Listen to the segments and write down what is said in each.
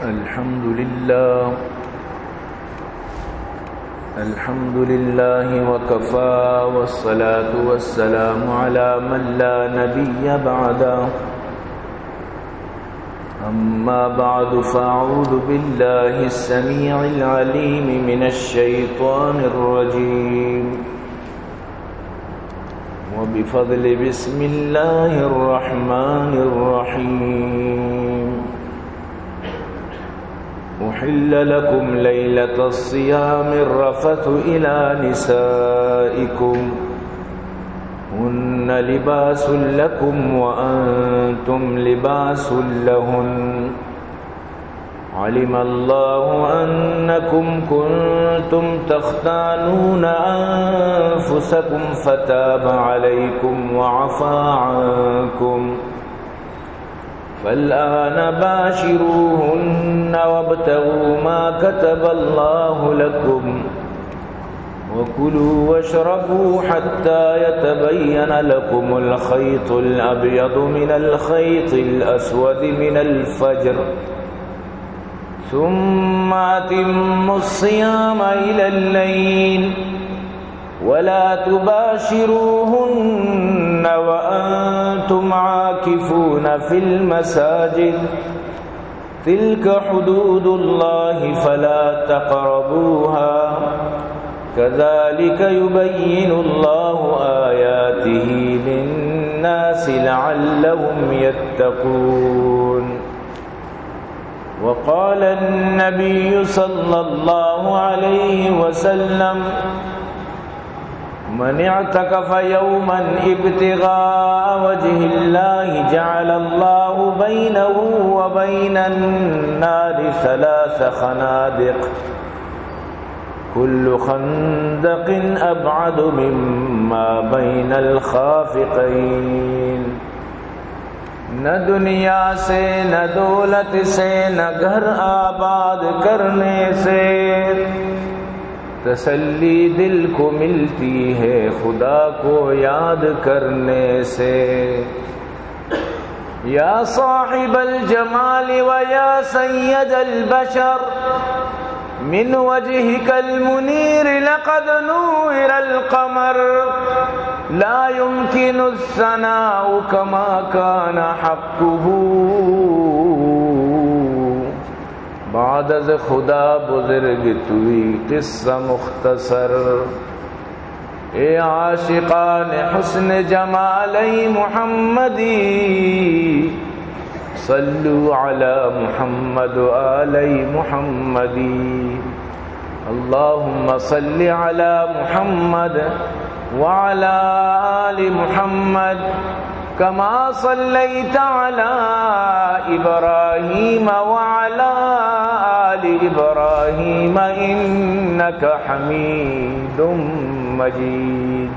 الحمد لله. الحمد لله وكفى، والصلاة والسلام على من لا نبي بعده. أما بعد، فأعوذ بالله السميع العليم من الشيطان الرجيم. وبفضل بسم الله الرحمن الرحيم. أحل لكم ليلة الصيام الرفث إلى نسائكم، هن لباس لكم وأنتم لباس لهن. علم الله أنكم كنتم تختانون أنفسكم فتاب عليكم وعفا عنكم، فالآن باشروهن وابتغوا ما كتب الله لكم، وكلوا واشربوا حتى يتبين لكم الخيط الأبيض من الخيط الأسود من الفجر، ثم أتموا الصيام إلى الليل، ولا تباشروهن وأنتم عاكفون في المساجد، تلك حدود الله فلا تقربوها، كذلك يبين الله آياته للناس لعلهم يتقون. وقال النبي صلى الله عليه وسلم: من اعتكف يوما ابتغاء وجه الله جعل الله بينه وبين النار ثلاث خنادق، كل خندق أبعد مما بين الخافقين. نہ دنیا سے، نہ دولت سے، نہ گھر آباد کرنے سے، تسلی دل کو ملتی ہے خدا کو یاد کرنے سے۔ یا صاحب الجمال و یا سید البشر، من وجهك المنير لقد نور القمر، لا يمكن الثناء كما كان حقه، بعد از خدا بزرگ توئی قصہ مختصر۔ اے عاشقان حسن جمال محمدی، صلوا على محمد وآل محمدی۔ اللهم صل على محمد وعلى آل محمد كما صليت على إبراهيم وعلى آل إبراهيم إنك حميد مجيد.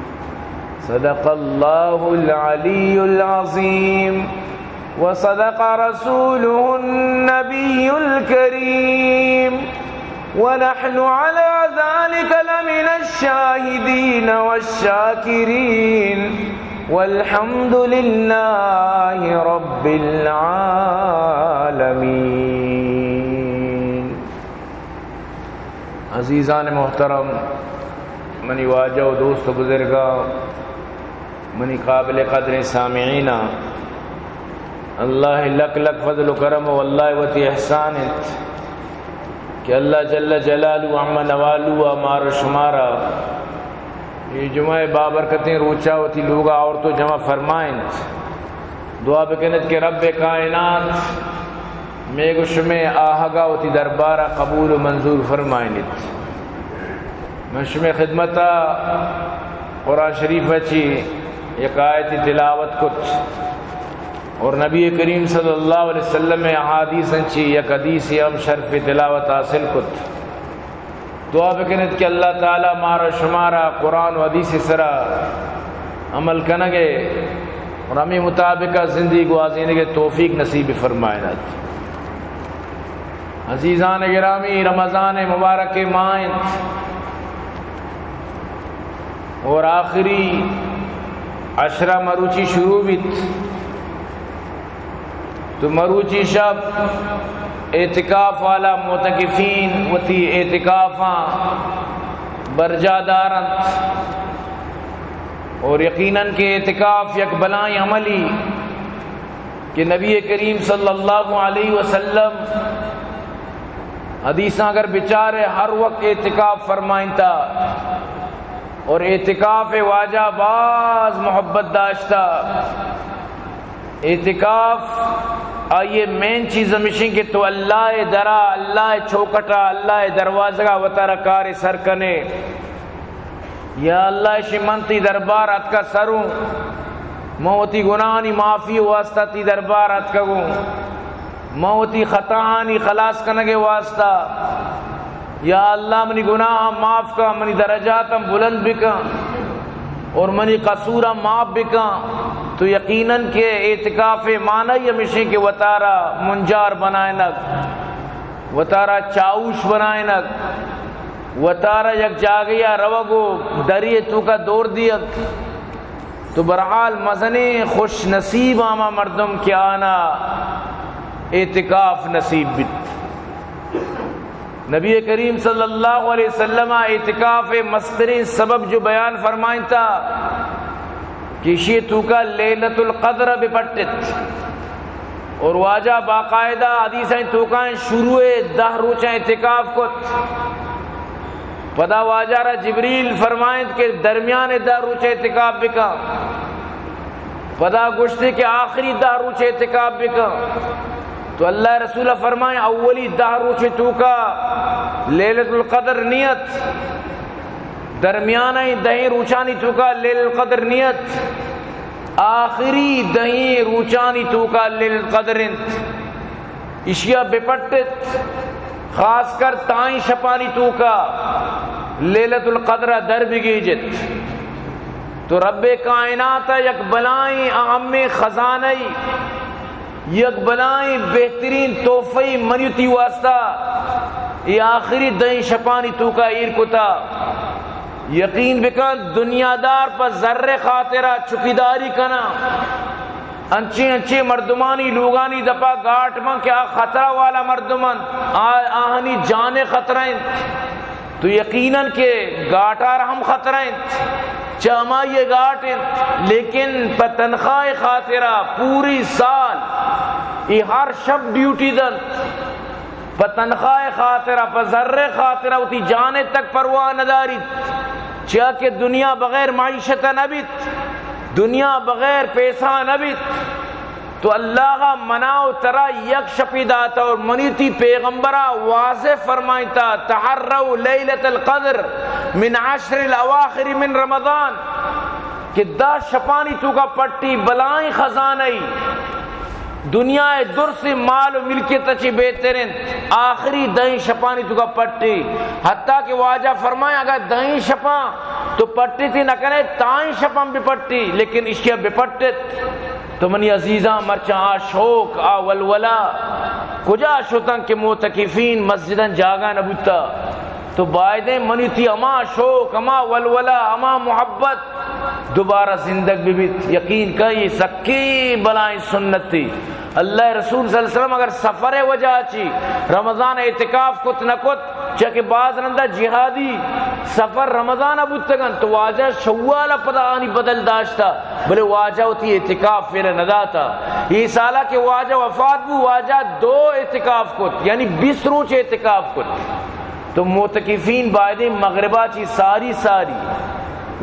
صدق الله العلي العظيم وصدق رسوله النبي الكريم، ونحن على ذلك لمن الشاهدين والشاكرين، والحمد لله رب العالمين. عزیزان محترم، منی واجہ و دوست و بزرگاں، منی قابل قدریں سامعیناں، اللہ لک لک فضل و کرم و اللہ وتی احسان انت کہ اللہ جل جلالہ و عم نوالہ مار و شمارا اے جمعہ بابرکتیں روچا وتی لوگا آورت و جمع فرمائنت۔ دعا بکنت کہ رب کائنات مئے گو شمئے آہگا وتی دربارا قبول و منظور فرمائنیت۔ من شمئے خدمتا قرآن شریف چی یک آیتی تلاوت کت اور نبی کریم صلی اللہ علیہ وسلم احادیث چی یک حدیث ہم شرف تلاوت حاصل کت۔ دعا بکنت کہ اللہ تعالی مارا شمارا قرآن و حدیث سرا عمل کنگے اور ہمیں مطابقہ زندگی گوازینگے توفیق نصیب فرمائنت۔ عزیزان گرامی، رمضان مبارک ماہ انت اور آخری عشرہ مروچی شروع بیت۔ تو مروچی شپ اعتکاف والا معتکفین وتی اعتکافاں برجاہ دارنت، اور یقیناً کہ اعتکاف یک بلائیں عملی کہ نبی کریم صلی اللہ علیہ وسلم حدیثاں اگر بچارے ہر وقت اعتکاف فرمائنتا، اور اعتکاف واجہ باز محبت داشتا۔ اعتکاف آئیے مین چیز ہمیشیں کہ تو اللہ درا، اللہ چوکٹا، اللہ دروازگا وتارا کار سر کنے۔ یا اللہ، اشی من تی دربار اتکا سروں، من وتی گناہانی معافی واسطہ تی دربار اتکگوں، من وتی خطاہانی خلاص کنگے واسطہ۔ یا اللہ، منی گناہ معاف کن، منی درجات ہم بلند بکن اور منی قصور ہم معاف بکن۔ تو یقیناً کہ اعتکاف معنی ہمیشیں کہ وتارا منجار بنائنگ، وتارا چاؤش بنائنگ، وتارا یک جاگہیا روگ و دری توکا دور دیگ۔ تو بہرحال مزنیں خوش نصیب ہما مردم کہ آنا اعتکاف نصیب بیت۔ نبی کریم صلی اللہ علیہ وسلم اعتکاف مستریں سبب جو بیان فرمائنتا کہ اشی توکا لیلۃ القدر بپٹت۔ اور واجہ باقاعدہ حدیثاں توکا شروع دہ روچاں اعتکاف کت۔ پدا واجہ را جبریل فرمائنت کہ درمیان دہ روچ اعتکاف بکن۔ پدا گوشتے کہ آخری دہ روچ اعتکاف بکن۔ تو اللہ رسول فرمائیں، اولی دہ روچ توکا لیلۃ القدر نیت، درمیانہ دہیں روچانی توکا لیلۃ القدر نیت، آخری دہیں روچانی توکا لیلۃ القدر انت۔ اشیا بپٹت، خاص کر تائیں شپانی توکا لیلۃ القدر در بگیجت۔ تو رب کائنات یک بلائیں اہمیں خزانہ، یک بلائیں بہترین تحفہ منی و تی واسطہ اے آخری دہیں شپانی توکا ایر کتا۔ یقین بکن، دنیادار پہ زر خاطرا چکیداری کنا۔ انچیں انچیں مردمانی لوگانی دپا گاٹ من کہ آ خطرہ والا مردم انت، آ، آہانی جان خطرہ انت۔ تو یقیناً کہ گاٹار ہم خطرہ انت، چہ ہمائی گاٹ انت، لیکن پہ تنخواہ خاطرہ پوری سال ای ہر شب ڈیوٹی دنت۔ پہ تنخواہ خاطرا، پہ زر خاطرا وتی جان تک پرواہ نہ داریت، چیا کہ دنیا بغیر معیشت نہ بیت، دنیا بغیر پیسہ نہ بیت۔ تو اللہ منا و ترا یک شپی داتا اور منی تی پیغمبرا واضح فرمائیتا، تحروا لیلۃ القدر من عشر الاواخر من رمضان، کہ دہ شپانی توکا پٹی بلائیں خزانہ ای۔ دنیا ء درسیں مال و ملکیت ء چہ بہتر انت۔ آخری دہیں شپانی توکا پٹی، حتیٰ کہ واجہ فرمائیں، اگر دہیں شپاں تو پٹیتی نہ کنے، تائیں شپاں بپٹی، لیکن اشیا بپٹت۔ تو منی عزیزاں، مرچاں آ شوق، آ ولولہ کجا شتن کہ معتکفین مسجداں جاگہ نہ بوتا؟ تو بایدیں منی تی ہما شوق، ہما ولولہ، ہما محبت دوبارہ زندگ بہ بیت۔ یقین کن، اے سکیں بلائیں سنتے۔ اللہ رسول صلی اللہ علیہ وسلم اگر سفر وجہ چی رمضان اعتکاف کت نہ کت، چہ کہ باز رندا جہادی سفر رمضان بوتگن، تو واجہ شوال پدا آنی بدل داشتا، بلے واجہ وتی اعتکاف پھر نہ داتا۔ اے سالا کہ واجہ وفات بو، واجہ دو اعتکاف کت، یعنی بیست روچ اعتکاف کت۔ تو معتکفین بایدیں مغربا چی ساری ساری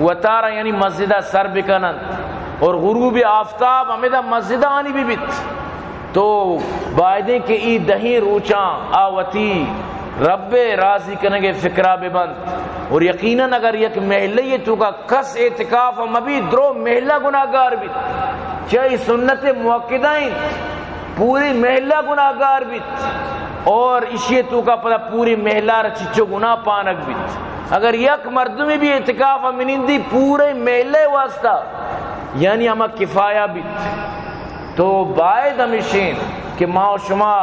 وتارا یعنی مسجدا سر بکننت اور غروب آفتاب ہمیدا مسجدانی بہ بیت۔ تو بایدیں کہ ای دہیں روچاں آ وتی رب راضی کنگے فکرا بہ بنت۔ اور یقیناً اگر یک محلے توکا کس اعتکاف مبی، درو محلہ گناہگار بیت۔ چہ ای سنت مؤکدہ انت۔ پوری محلہ گناہگار بیت اور اشی توکا پدا پوری محلہ را چچو گناہ پانگ بیت۔ اگر یک مردمی بھی اعتکاف منندی پورے محلہ واسطہ، یعنی ہما کفایہ بیت۔ تو باید ہمیشین کہ ما و شما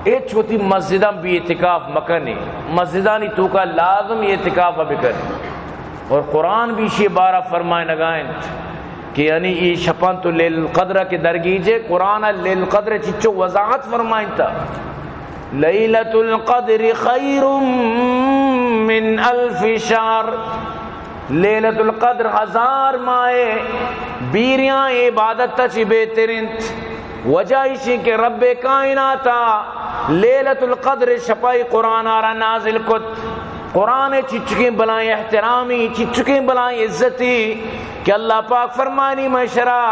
ہچ وتی مسجداں بی اعتکاف مکنی، مسجدانی توکا لازم اعتکاف بکنی۔ اور قرآن بھی اشی بارہ فرمائنگا انت یعنی ای شپاں تو لیلۃ القدر کہ درگیجے، قرآن لیلۃ القدر چچو وضاحت فرمائنتا، لیلۃ القدر خیر من الف شہر، لیلۃ القدر ہزار ماہ بیریاں عبادت چی بہتر انت۔ وجہ ایشی کہ رب کائناتا لیلۃ القدر شپائی قرآن آرا نازل کت۔ قرآن چچکیں بلائیں احترامی، چچکیں بلائیں عزتی کہ اللہ پاک فرمانی، من شرا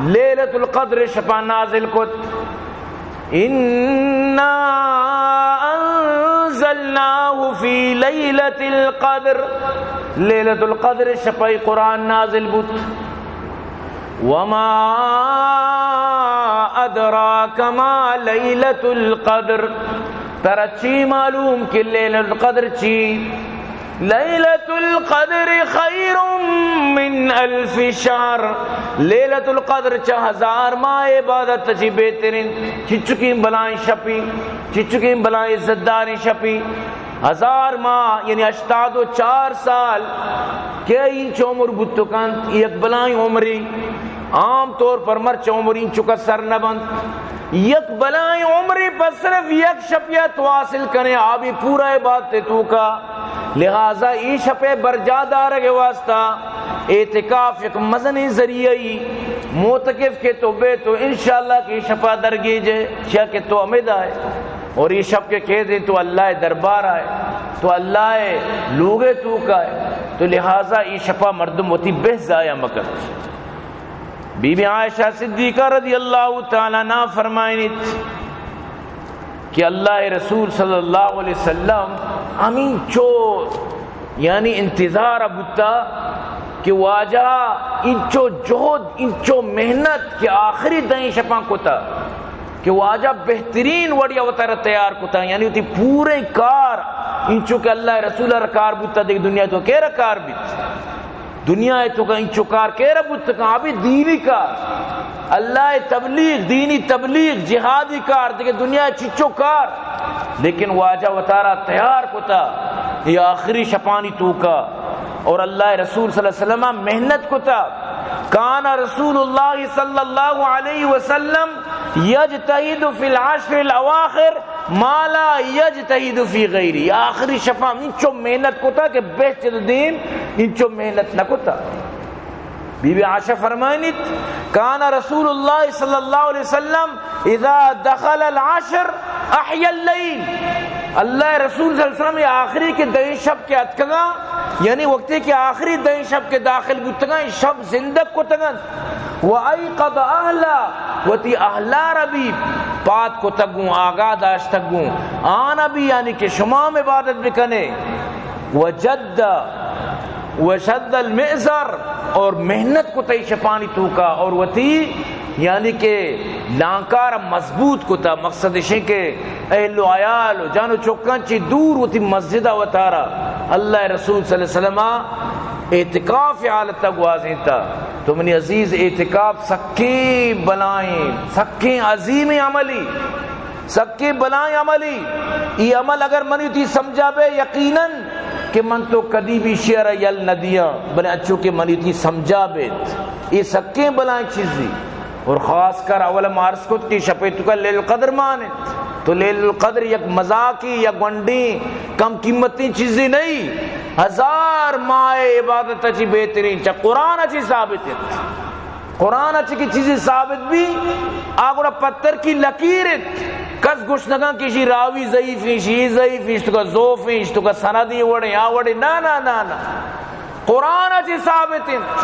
لیلۃ القدر شپا نازل کت۔ انا انزلناہ فی لیلۃ القدر، لیلۃ القدر شپائی قرآن نازل بوت۔ وما ادراک ما لیلۃ القدر، ترا چی معلوم کہ لیلۃ القدر چی؟ لیلۃ القدر خیر من الف شہر، لیلۃ القدر چہ ہزار ماہ عبادت چی بہترین۔ چچکیں بلائیں شپی، چچکیں بلائیں عزت داریں شپی۔ ہزار ماہ یعنی ہشتاد و چار سال کہ اینچو عمر بوت کنت، یک بلائیں عمری۔ عام طور پر مرچ عمر اینچکا سر نہ بنت۔ یک بلائیں عمری پر صرف یک شپیا تو حاصل کنے، آبی پورا عبادت توکا۔ لہذا ای شپے برجا دارگ واسطہ اعتکاف یک مزنیں ذریعہ ای۔ معتکف کہ تو بے تو انشاءاللہ کہ ای شپا درگیجے، چیا کہ تو ہمدا ئے۔ اور ای شپ کہ کہہ دیں تو اللہ دربار آئے، تو اللہ لوگے توکا ئے، تو لہذا ای شپا مردم وتی بہ ضائع مکنت۔ بی بی عائشہ صدیقہ رضی اللہ تعالی عنہا فرمائنیت کہ اللہ رسول صلی اللہ علیہ وسلم ہمینچو یعنی انتظار بوتا کہ واجہ انچو جہد، انچو محنت کہ آخری دہیں شپاں کتا کہ واجہ بہترین وڑیا وتارا تیار کتا، یعنی وتی پورے کار انچو کہ اللہ رسول را کار بوتا، دیکھ دنیا تو کیرا کار بیت۔ دنیا ء توکا انچو کار کیرا بوت کن، ابھی دینی کار، اللہ ء تبلیغ، دینی تبلیغ، جہادی کار، دگہ دنیا ء چچو کار، لیکن واجہ وتارا تیار کتا یہ آخری شپانی توکا، اور اللہ ء رسول صلی اللہ علیہ وسلم محنت کتا۔ کان رسول اللہ صلی اللہ علیہ وسلم یجتہد فی العشر الاواخر ما لا یجتہد فی غیری، آخری شپا انچو محنت کتا کہ بہت چہ دیم انچو محنت نہ کتا۔ بی بی عائشہ فرمائنیت، کان رسول اللہ صلی اللہ علیہ وسلم اذا دخل العشر احیا اللیل، اللہ رسول صلی اللہ علیہ وسلم یہ آخری کہ دہیں شپ کہ اتکگا، یعنی وقتی کہ آخری دہیں شپ کہ داخل بوتگا، شپ زندگ کتگن۔ و ایقظ اہلا، وتی اہلا را بھی پاد کتگ گوں، آگاہ داشتگ گوں، آنا بھی یعنی کہ شما ہم عبادت بکنے۔ و جد و شد المئزر، اور محنت کتئی شپانی توکا، اور وتی یعنی کہ لانکار مضبوط کتا، مقصد اشیں کہ اہل و عیال و جان و چکاں چی دور وتی مسجد وتارا اللہ رسول صلی اللہ علیہ وسلم اعتکاف حالت گوازینتا۔ تو منی عزیز، اعتکاف سکیں بلائیں، سکیں عظیمیں عملی، سکیں بلائیں عملی۔ ای عمل اگر منی تی سمجھا بے، یقیناً کہ من تو کدی بھی شیئر یل ندیاں، بلے اچو کہ منی تی سمجھا بیت، ای سکیں بلائیں چیزی۔ اور خاص کر اول ما عرض کت کہ شپے توکا لیل قدر مان انت۔ تو لیل القدر یک مذاقی یا گونڈیں کم قیمتیں چیزے نہیں، ہزار ماہ عبادت چی بہترین، چا قرآن چی ثابت انت۔ قرآن چی کی چیزی ثابت بھی، آ گڑا پتر کی لکیر انت۔ کس گوشت نکن کہ شی راوی ضعیف ہیں، شی ضعیف ہیں، اشتو کا ضعف ہیں، اشتو کا سندی وڑے، آ وڑے، نا، نا، نا، نا۔ قرآن چی ثابت انت،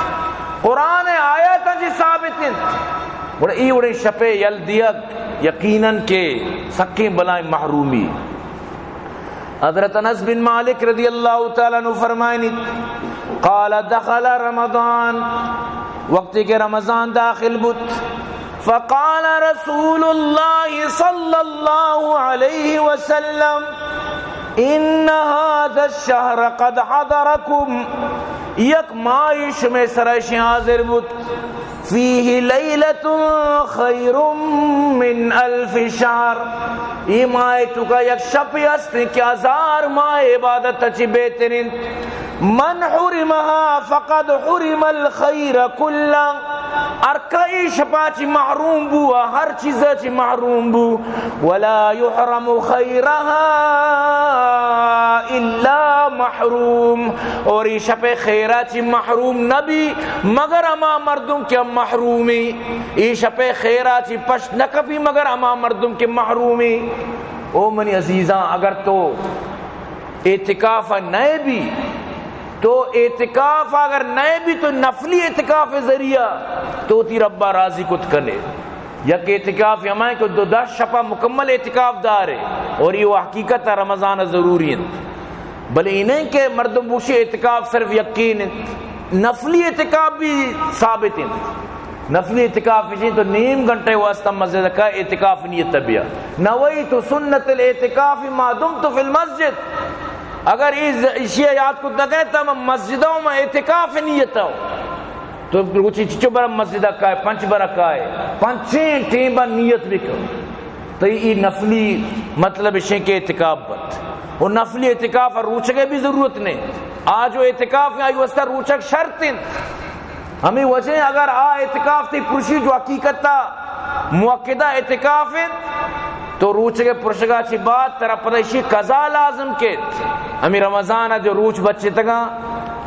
قرآن آیات چی ثابت انت۔ گڑا ای وڑیں شپے یل دیگ یقیناً کہ سکیں بلائیں محرومی۔ حضرت انس بن مالک رضی اللہ تعالی عنہ فرمائنیت، قال دخل رمضان، وقتی کہ رمضان داخل بوت، فقال رسول اللہ صلی اللہ علیہ وسلم، ان هذا الشهر قد حضركم، یک ماہی شمے سرا اشیں حاضر بوت، فيه ليلة خير من ألف شهر، اے ماہ ءِ توکا یک شپے است کہ ہزار ماہ ءِ عبادت ءَ چہ بہتر انت۔ من حرمها فقد حرم الخير كله۔ ہر کہ اے شپا چہ محروم بو، ہر چیزا چہ محروم بو۔ ولا يحرم خيرها إلا محروم۔ اور اے شپ ءِ خیرا چہ محروم نہ بی مگر ہما مردم کہ محرومی۔ اے شپ ءِ خیرا چہ پشت نہ کپی مگر ہما مردم کہ محرومی۔ او منی عزیزاں، اگر تو اعتکاف ءَ نئے بی، تو اعتکاف ءَ اگر نئے بی تو نفلی اعتکاف ءِ ذریعہ تو وتی رب ءَ راضی کت کنے۔ یک اعتکاف ہمائیں کہ دو دہ شپا مکمل اعتکاف دارے، اور یہ حقیقت ءَ رمضان ءَ ضروری انت۔ بلے اے نہ کہ مردم بوشی اعتکاف صرف یقین انت، نفلی اعتکاف بھی ثابت انت۔ نفلی اعتکاف اش انت تو نیم گھنٹے واسطہ مسجد کا اعتکاف نیت بیا۔ نویت سنت الاعتکاف ما دمت فی المسجد۔ اگر اے ز-، اشی یاد کت نہ کنے تو من مسجد ہوں، من اعتکاف نیت ہوں۔ تو روچی چچو برا مسجد کائے، پنچ برا کائے، پنچیں ٹیمبا نیت بکن۔ تو اے نفلی مطلب اشیں کہ اعتکاف بنت۔ و نفلی اعتکاف روچگے بھی ضرورت نہیں۔ آ جو اعتکاف ہیں، آئی واسطہ روچگ شرط انت۔ ہمیں وجہ اگر آ اعتکاف تئی پرشی جو حقیقتا مؤکدہ اعتکاف انت، تو روچگے پرشگا چی بعد ترا پدا اشی قضا لازم کیت۔ ہمیں رمضان جو روچ بچتگاں،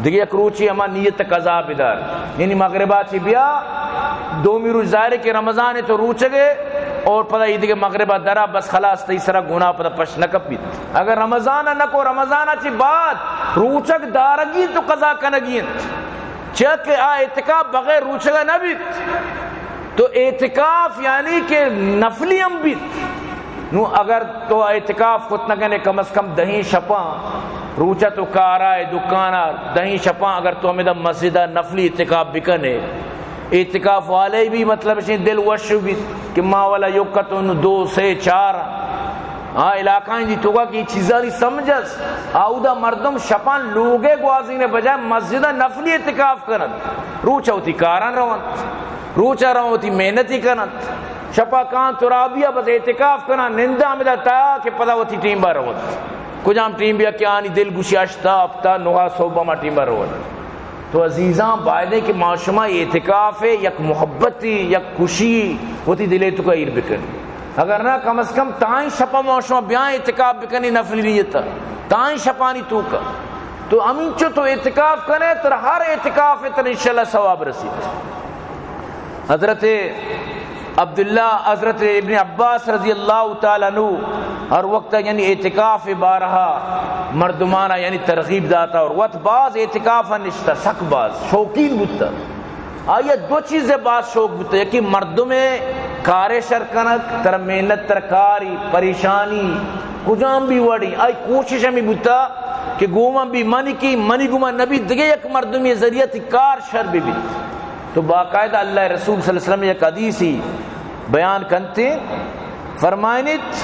دیگه یک روچی ہما نیت قضا بدار۔ یعنی مغربا چی بیا، دومی روچ ظاہر ہے کہ رمضان تو روچگے، اور پدا یہ دیگه مغربا درا بس خلاص تئی سرا گناہ پدا پش نہ کپیت۔ اگر رمضان نہ کو، رمضان چی بعد روچگ دارگی تو قضا کنگی انت۔ چیا کہ آ اعتکاف بغیر روچگا نہ بیت۔ تو اعتکاف یعنی کہ نفلی ہم بیت۔ نو اگر تو اعتکاف کت نہ کنے، کم از کم دہیں شپاں روچا تو کارا ہے، دکانا، دہیں شپاں اگر تو ہمیدا مسجدا نفلی اعتکاف بکنے، اعتکاف والے بھی مطلب اشیں دل وش بیت کہ ما والا یوکا تو نو دو، سے، چار، ہاں، علاقہ دی توکا کہ چیزانی سمجھ اس، آودا مردم شپاں لوگے گوازینے بجائے مسجدا نفلی اعتکاف کنت، روچا وتی کاراں رونت۔ روچا رواں وتی محنتی کننت، شپا کاں ترابیا بس اعتکاف کناں، نندا ہمدا تا کہ پدا وتی ٹیمبا رونت۔ کجام ٹیمبیا کہ آنی دل گوشی ہشتا، ہپتا، نہا، صبح ما ٹیمبا رونت۔ تو عزیزاں، بایدیں کہ ما شما اعتکاف یک محبتی، یک خوشی وتی دلے توکا ایر بکنی۔ اگر نہ، کم از کم تائیں شپا ما شما بیاں اعتکاف بکنی نفلی نیتا، تائیں شپانی توکا۔ تو ہمینچو تو اعتکاف کنے، تر ہر اعتکاف تر انشاءاللہ ثواب رسیت۔ حضرت عبداللہ، حضرت ابن عباس رضی اللہ تعالی عنہ ہر وقت یعنی اعتکاف بارہا مردمانا یعنی ترغیب داتا اور وت باز اعتکاف نشتا، سک باز شوقین بوتا۔ آئی دو چیزے باز شوق بوتا، یکی مردم کارے شر کنگ، تر محنت، تر کاری، پریشانی، کجام بھی وڑی، آئی کوشش ہمی بوتا کہ گوما بھی منی کی، منی گوما نبی دگے یک مردمی ذریعہ تی کار شر بھی بیت۔ تو باقاعدہ اللہ رسول صلی اللہ علیہ وسلم یک حدیثی بیان کنتے، فرمائنت،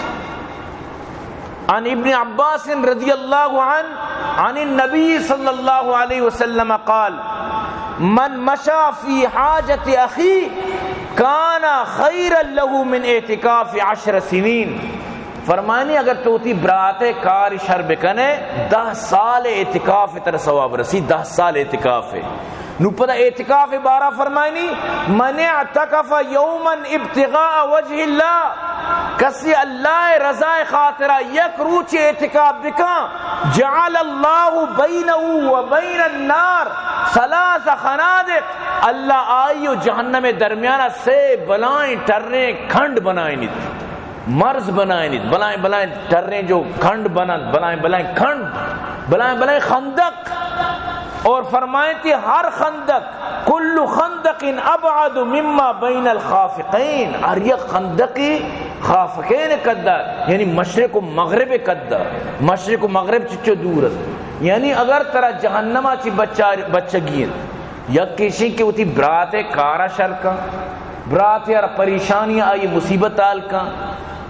عن ابن عباس رضی اللہ عنہ عن النبی صلی اللہ علیہ وسلم قال، من مشى في حاجة أخيه كان خيرا له من اعتكاف عشر سنين۔ فرمانی، اگر تو تی برات کار شر بکنے، دہ سال اعتکاف تر ثواب رسی، دہ سال اعتکاف۔ نو پدا اعتکاف بارہ فرمائنی، من اعتکف یوما ابتغاء وجه اللہ، کسی اللہ رضا خاطرہ یک روچ اعتکاف بکن، جعل اللہ بینہ و بین النار ثلاث خنادق، اللہ آئی و جہنم درمیان سے بلائیں ٹریں کھنڈ بنائنیت۔ مرز بنائینیت، بلائیں بلائیں ٹریں جو کھنڈ بننت، بلائیں بلائیں کھنڈ، بلائیں بلائیں خندق۔ اور فرمائیں کہ ہر خندق، کل خندق ابعد مما بین الخافقین، ہر یک خندقی خافقین قدا، یعنی مشرق و مغرب قدا، مشرق و مغرب چچو دور است۔ یعنی اگر ترا جہنما چی بچار-، بچگی انت، یک ایشی کہ وتی برات کارا شر کن، برات یار پریشانی آئی مصیبت حال کن۔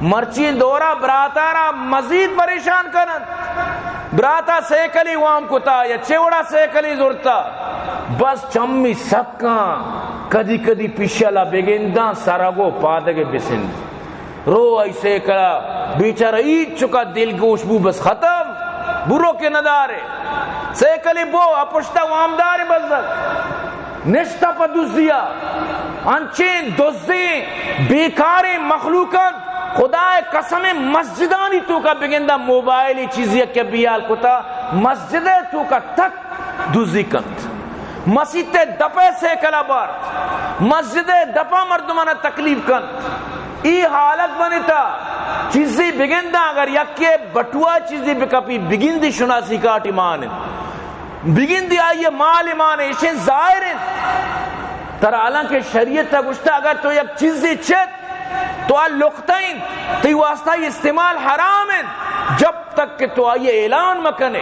مرچی دورا براتا را مزید پریشان کننت۔ براتا سیکلی وام کتا یا چے وڑا سیکلی زرتا، بس چمی سکاں، کدی کدی پیشلا بگنداں، سرگو پادگے بسند۔ رو آئی سیکلا بیچارہ ہیچ چکا دلگوش بو، بس ختم، برو کہ ندارے، سیکلی بو، اپشتا وامدار بزگ، نشتہ پہ دزیا۔ انچیں دزیں بیکاریں مخلوقاں، خدائے قسم، مسجدانی توکا بگندہ، موبائل چیزی کہ بیال کتا، مسجد توکا تک دزی کنت، مسیت دپے سیکلا بارت، مسجد دپا مردمانا تکلیف کنت۔ ای حالت بنتا، چیزی بگندہ، اگر یکے بٹوا چیزی بکپی، بگندی شناسی کاٹی مان انت، بگندی آئی مال مان، ایشیں ظاہر انت۔ ترا حالانکہ شریعت گوشتا، اگر تو یک چیزی چت، تو آ لقطہ انت، تئی واسطہ ای استعمال حرام انت، جب تک کہ تو آئی اعلان مکنے۔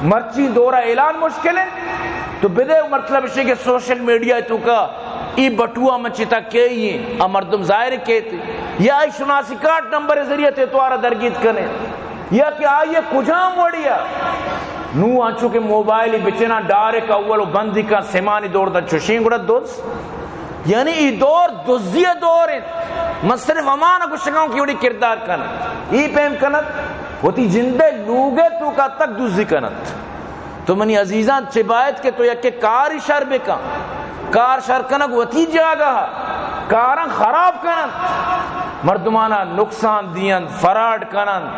مرچی دورا اعلان مشکل انت، تو بدے، مطلب اشی کہ سوشل میڈیا توکا ای بٹوا من چتا کئی، آ مردم ظاہر کیت، یا ای شناسی کارڈ نمبر ذریعہ تے توارا درگیت کنے، یا کہ آئی کجام وڑیا۔ نو انچو کہ موبائل بچنا، ڈائریکٹ اول و بندی کا، سمانی دور دا چشیں گڑا دوست۔ یعنی ای دور دزی دور انت۔ من صرف ہمانا گوشگاؤں کہ وڑی کردار کنت، ای پیم کنت، وتی جندے لوگے توکا تک دزی کنت۔ تو منی عزیزان، چہ باید کہ تو یکے کاری شر بکن، کار شر کنگ وتی جاگہ، کاراں خراب کنن، مردمانا نقصان دین، فراڈ کنن،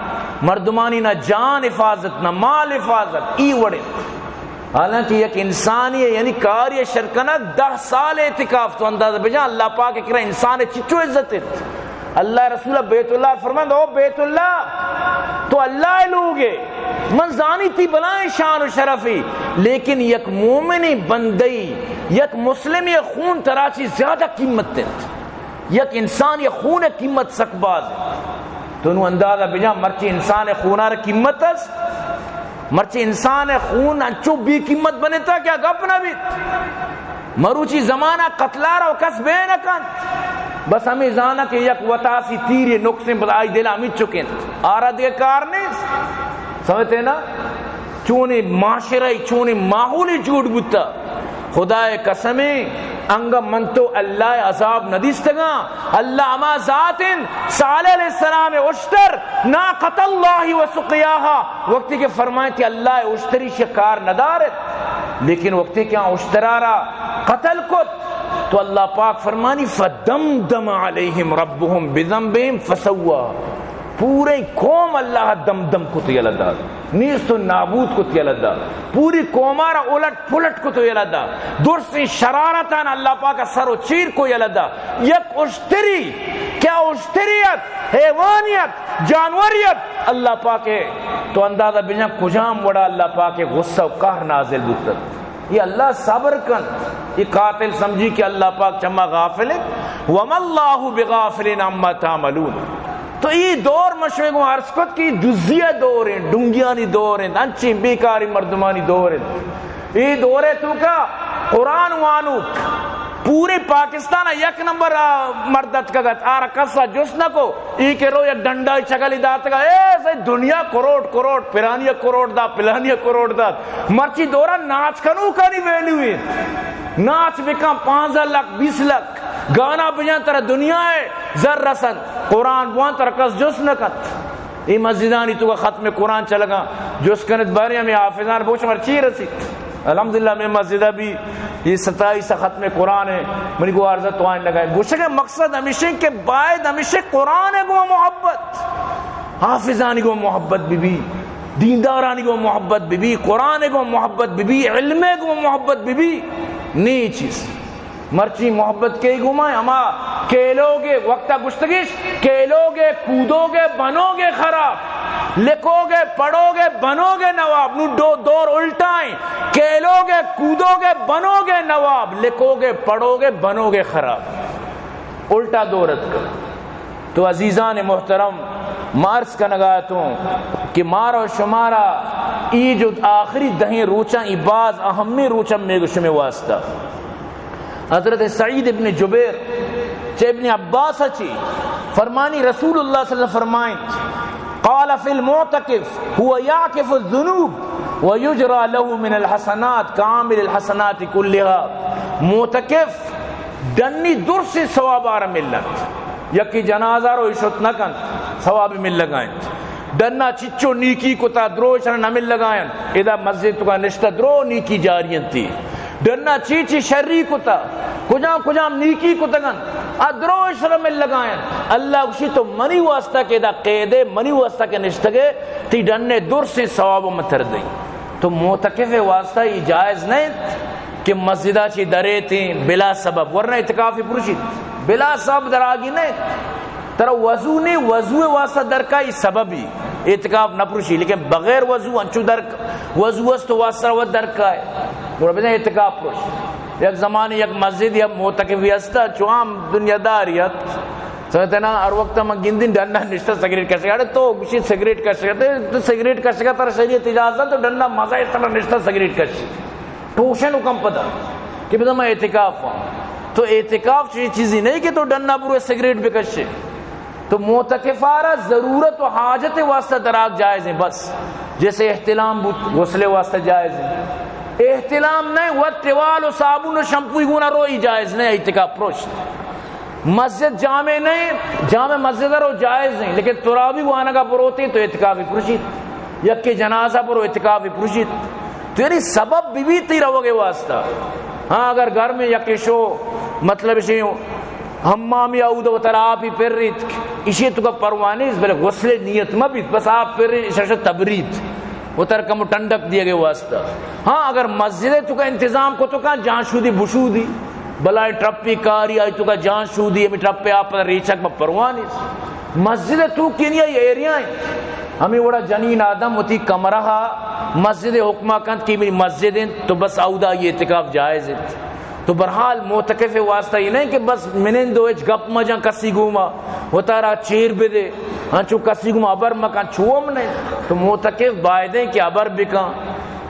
مردمانی نہ جان حفاظت، نہ مال حفاظت، ای وڑ انت۔ حالانکہ یک انسانی، یعنی کاری شر کنگ، دہ سال اعتکاف، تو اندازہ بجان اللہ پاک کرا انسان چچو عزت انت۔ اللہ رسول بیت اللہ فرمند، او بیت اللہ، تو اللہ لوگے، من زانی تی بلائیں شان و شرفی، لیکن یک مومنی بندئی، یک مسلمی خون ترا چی زیادہ قیمت انت۔ یک انسانی خون قیمت سک باز انت۔ تو نو اندازہ بجان، مرچی انسان خونار قیمت است، مرچی انسان خون انچو بے قیمت بنتا کہ گپ نہ بیت۔ مروچی زمانہ قتلارا کس بے نہ کنت۔ بس ہمیں زانا کہ یک وتاسی تیرے نقصیں بس آئی دل ہمیں چکیں۔ آرا دگہ کار نیست۔ سمجھتے نا؟ چونیں معاشرہ، چونیں ماحول جوڑ بوتا۔ خدائے قسمیں، انگا من تو اللہ عذاب ندیستگاں۔ اللہ ہما ذات انت، صالح علیہ السلام اشتر، ناقۃ اللہ و سقیاہا، وقتی کہ فرمائیں کہ اللہ اشتری شکار ندارت، لیکن وقتی کہ آن اشترارا قتل کت، تو اللہ پاک فرمانی، فدمدم علیہم ربہم بذنبہم فسواہا۔ پورے قوم اللہ دم دم کت یلہ دات، نیست و نابود کت یلہ دات، پوری قومارا الٹ پلٹ کت یلہ دات، درسیں شرارتان اللہ پاک سر و چیر کو یلہ دات۔ یک اشتری، کیا اشتریت، حیوانیت، جانوریت، اللہ پاک تو اندازہ بجن کجام وڑا اللہ پاک غصہ و قہر نازل بوتت۔ یہ اللہ صبر کنت، یہ قاتل سمجھی کہ اللہ پاک چما غافل انت۔ وما اللہ بغافل عما تعملون۔ تو ای دور من شمے گوں عرض کت کہ ای دزی دور انت، ڈنگیانی دور انت، انچیں بیکاری مردمانی دور انت۔ ای دورے توکا قرآن وانوک پوری پاکستان یک نمبر مرد اتکگ ات، آرا کسا جست نہ کو۔ ای کہ رو یک ڈنڈائی چگلی داتگا، اے سے دنیا کروڑ کروڑ، پلانی کروڑ دا، پلانی کروڑ دا۔ مرچی دورا ناچ کنوکانی ویلیو انت۔ ناچ بکن پانزدہ لکھ، بیست لکھ، گانا بجن ترا دنیا ہے زر رسن، قرآن بوان ترا کس جست نہ کنت۔ ای مسجدانی توکا ختم قرآن چلگا، جست کنت بارے ہمیں حافظان بوش مر چی رسیت۔ الحمدللہ، میں مسجد بھی یہ ستائیس ختم قرآن ہے، منی گو عرضہ توائن لگائے۔ گوشگ مقصد ہمیشہ کہ باید ہمیشہ قرآن گو محبت، حافظانی گو محبت بی بی، دیندارانی گو محبت بی بی، قرآن گو محبت بی بی، علم گو محبت بی بی، نی چیز۔ مرچی محبت کے گوما ہما کیلوگے وقتا گشتگش، کیلوگے کودوگے بنوگے خراب، لکوگے پڑوگے بنوگے نواب۔ نو دو دور الٹائیں، کیلوگے کودوگے بنوگے نواب، لکوگے پڑوگے بنوگے خراب۔ الٹا دور اتکا۔ تو عزیزان محترم، ما عرض کنگا اتوں کہ مارا و شمارا ای جو آخری دہیں روچاں، ای باز اہمیں روچاں میگو شمے واسطہ۔ حضرت سعید ابن جبیر چہ ابن عباس چی فرمانی، رسول اللہ صلی اللہ علیہ وسلم فرمائیں، قال فی المعتکف هو یعکف الذنوب ویجری له من الحسنات کعامل الحسنات کلها۔ معتکف ڈنی درسیں ثواب آرا ملنت۔ یکی جنازہ رو شت نہ کنت، ثواب ملگا انت۔ ڈنا چچو نیکی کتا، درو اشرا نہ ملگا انت۔ ادا مسجد توکا نشتہ، درو نیکی جاری انتی۔ ڈنا چی چی شری کتا، کجام کجام نیکی کتگن، آ درو اشرا ملگا انت۔ اللہ گوشی تو منی واسطہ کہ ادا قیدے، منی واسطہ کہ نشتگے، تی ڈنے درسیں ثواب من تر دیں۔ تو معتکف واسطہ یہ جائز نہیں کہ مسجدہ چی دریتیں بلا سبب، ورنہ اعتکاف پروشیت، بلا سبب در آگی نہیں۔ ترا وضو نے، وضو واسطہ درکائی سببی، اعتکاف نہ پروشی، لیکن بغیر وضو انچو در، وضو است تو واسطہ و درکائے، گڑا بزن اعتکاف پروش۔ یک زمانے یک مسجد یا معتکفی ہستا، چو عام دنیا داری ات۔ سمجھتے نا، ہر وقت من گندین ڈنڈا نشتہ سگریٹ کشگا۔ اڑے تو گوشی سگریٹ کشگا، تو سگریٹ کشگا تر شریعت اجازت، تو ڈنڈا مزہ اس طرح نشتہ سگریٹ کشی۔ ٹوشن حکم پدا کہ بدا میں اعتکاف ہوں۔ تو اعتکاف چیز، چیزی نہیں کہ تو ڈنا برو سگریٹ بکشے۔ تو معتکفارا ضرورت و حاجت واسطہ دراگ جائز ہیں بس۔ جیسے احتلام بود، غسل واسطہ جائز ہیں۔ احتلام نہیں، وہ ٹوال و صابن و شمپوی گونا روئی جائز نہیں، اعتکاف پروشت۔ مسجد جامع نہیں، جامع مسجد رو جائز نہیں، لیکن ترابی وانگا بروتے تو اعتکاف پروشیت۔ یکے جنازہ برو اعتکاف پروشیت۔ تو یعنی سبب بی بی تی روگے واسطہ۔ ہاں، اگر گھر میں یکے شو، مطلب شی حمام یا اود و ترا آپی پر ریت، اشی تو کا پرواہ نہیں، بلے غسل نیت مہ بیت، بس آپ پر ریت، شش تبرید، و تر کم ٹنڈک دیے گے واسطہ۔ ہاں، اگر مسجد تو کا انتظام کو تو کا جان شودی بشودی، بلائیں ٹرپی کاری آئی تو کا جان شودی، ہمیں ٹرپے آپ پر ریچک بہ پرواہ نہیں۔ مسجد تو کی نہیں، ایریا ہیں۔ ہمیں وڑا جنین آدم وتی کمرہ مسجد حکمہ کنت کہ میری مسجد انت، تو بس اودا یہ اعتکاف جائز انت۔ تو برحال معتکف واسطہ یہ نہیں کہ بس منند و ہچ گپ مجاں کسی گوما، وتارا چیر بدے، انچو کسی گوما ابر مکن، چو ہم نہیں۔ تو معتکف بایدیں کہ ابر بکن،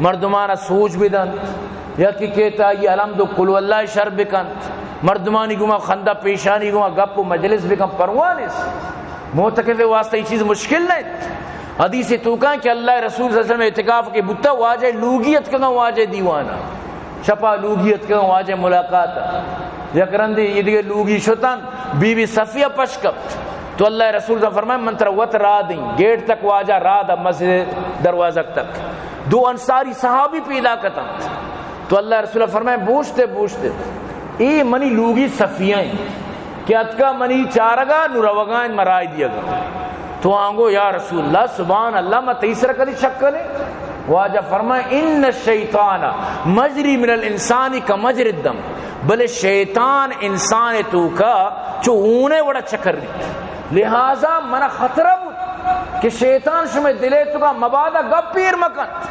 مردمانا سوج بدنت، یا کہ کہتا یہ الحمد و قل اللہ شر بکنت، مردمانی گوما خندہ پیشانی گوما گپ و مجلس بکن، پرواہ نیست۔ معتکف واسطہ یہ چیز مشکل نہیں۔ حدیث توکا کہ اللہ رسول صلی اللہ علیہ وسلم اعتکاف کے بوتا، واجہ لوگی اتکگا واجہ دیوانا، شپا لوگی اتکگا واجہ ملاقات۔ یک رندے یہ دیگه لوگی شتن، بی بی صفیہ پش کپت۔ تو اللہ رسول صلی اللہ علیہ وسلم فرمائے، من ترا وت راہ دیں، گیٹ تک واجہ راہ دا، مسجد دروازہ تک۔ دو انصاری صحابی پیدا کتنت۔ تو اللہ رسول فرمائے، بوشتے، بوشتے، اے منی لوگی صفیہ ہیں کہ اتکا منی چارگا نو روگا ہیں، مرای دیگا۔ تو آنگو، یا رسول اللہ، سبحان اللہ، ما تئی سر کدی شک کنے؟ واجہ فرمائے، ان الشیطان مجری من الانسان کمجری الدم، بلے شیطان انسان توکا چو ہونے وڑا چکر ریت، لہذا منا خطرہ بود کہ شیطان شمے دلے توکا مبادا گپ پیر مکنت،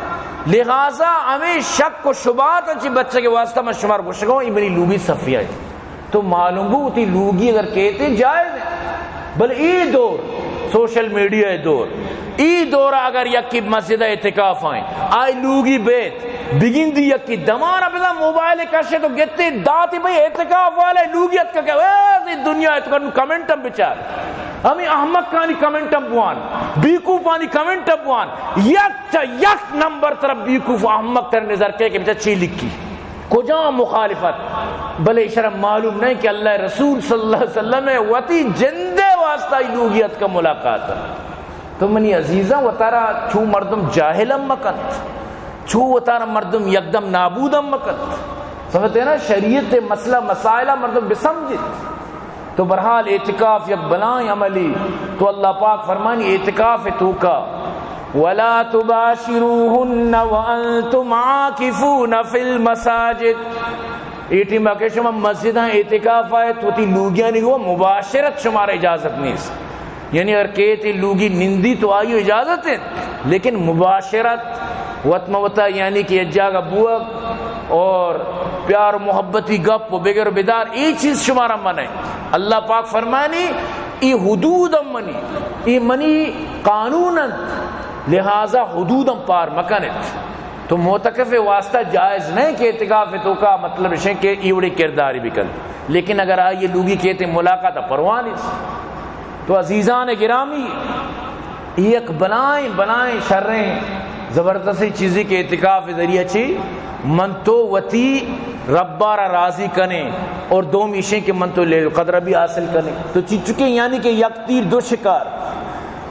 لہذا ہمیں شک و شبہات انچی بچے کے واسطہ من شمار گوشگا ہوں، یہ منی لوگی صفیہ ہے۔ تو معلوم بو، وتی لوگی اگر کیتے جائز ہے۔ بل ای دور، سوشل میڈیا ای دور، ای دور اگر یکی مسجد اعتکاف آئیں، آئی لوگی بیت، بگندی یکی دمانا بزن موبائل کشے تو گتے داتی بھئی اعتکاف والے لوگی اتکا کہ اے زی دنیا اتکا نو کمنٹم بچار۔ ہمیں احمقانی کمنٹم بوان، بیکوفانی کمنٹم بوان، یک چا یک نمبر طرف بیکوف احمق تر نظر کے کہ بچا چی لکھی۔ کجام مخالفت؟ بلے اشرا معلوم نہیں کہ اللہ رسول صلی اللہ علیہ وسلم وتی جندے واسطہ ای لوگی اتکا ملاقات۔ تو منی عزیزاں، وتارا چو مردم جاہل ہم مکنت، چو وتارا مردم یکدم نابود ہم مکنت۔ سمجھتے نا، شریعت مسئلہ مسائلہ مردم بسمجھت۔ تو برحال اعتکاف یک بلائیں عملی۔ تو اللہ پاک فرمانی اعتکاف توکا، ولا تباشروهن وانتم عاكفون في المساجد۔ اے ٹیم کہ شما مسجداں اعتکاف آئے تو تی لوگیانی گو مباشرت شمارا اجازت نیست۔ یعنی اگر کیتے لوگی نندی تو آئی اجازت ہے، لیکن مباشرت وت موتا یعنی کہ یک جاگہ بوگ اور پیار و محبتی گپ و بگر و بدار، اے چیز شمارا منع ہے۔ اللہ پاک فرمانی، اے حدود ہم منی، اے منی قانون انت، لہذا حدود ہم پار مکنت۔ تو معتکف واسطہ جائز نہیں کہ اعتکاف توکا مطلب شے کہ ایوڑی کرداری بکن، لیکن اگر آئی لوگی کیتے ملاقات پرواہ نیست۔ تو عزیزان گرامی، یک بلائیں بلائیں شریں زبردستیں چیزی کہ اعتکاف ذریعہ چی من تو وتی ربا را راضی کنے اور دوم ایشیں کہ من تو لیل قدر بھی حاصل کنے۔ تو چی چکے یعنی کہ یک تیر دو شکار۔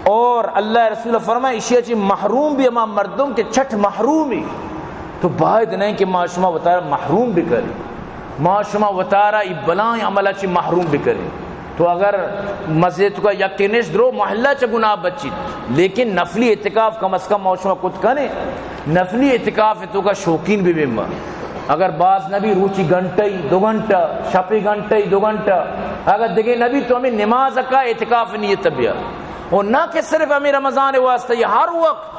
اور اللہ رسول فرمائے، اشیا چی محروم بھی ہما مردم کہ چٹ محرومی۔ تو باید نہیں کہ ما شما وتارا محروم بکریں، ما شما وتارا ای بلائیں عملہ چی محروم بکریں۔ تو اگر مسجد کا یک نش درو محلہ چ گناہ بچیت، لیکن نفلی اعتکاف کم از کم ما شما کت کنے۔ نفلی اعتکاف تو کا شوقین بھی بیم۔ اگر باز نبی، روچی گھنٹہ ای دو گھنٹہ، شپی گھنٹہ ای دو گھنٹہ، اگر دگے نبی تو ہمیں نماز کا اعتکاف نیت بیا۔ اور نہ کہ صرف ہمیں رمضان واسطہ، یہ ہر وقت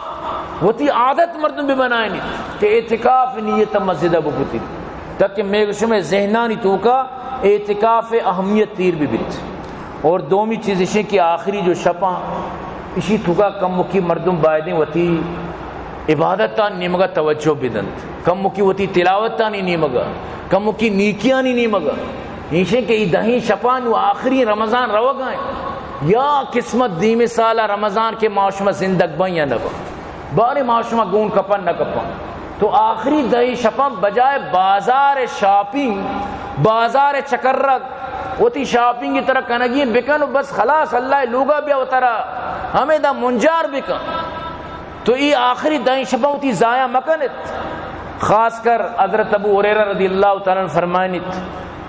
وتی عادت مردم بہ بنائینیت کہ اعتکاف نیت مسجد بکتی، تاکہ مئے شمئے ذہنانی توکا اعتکاف اہمیت تیر بہ بیت۔ اور دومی چیز اشیں کہ آخری جو شپاں، اشی توکا کمکی مردم بایدیں وتی عبادتان نیمگا توجہ بدنت، کمکی وتی تلاوتانی نیمگا، کمکی نیکیانی نیمگا۔ ایشیں کہ ای دہیں شپاں نو آخری رمضان روگا ایں، یا قسمت دیمی سالا رمضان کہ ما شما زندگ بن یا نہ بن، بارے ما شما گون کپن نہ کپن۔ تو آخری دہیں شپاں بجائے بازار شاپنگ، بازار چکرگ، وتی شاپنگ کی طرح کنگی بکن و بس خلاص، اللہ لوگا بیا وترا ہمیں دا منجار بکن۔ تو ای آخری دہیں شپاں وتی ضائع مکنت۔ خاص کر حضرت ابو ہریرہ رضی اللہ تعالی عنہ فرمائنیت،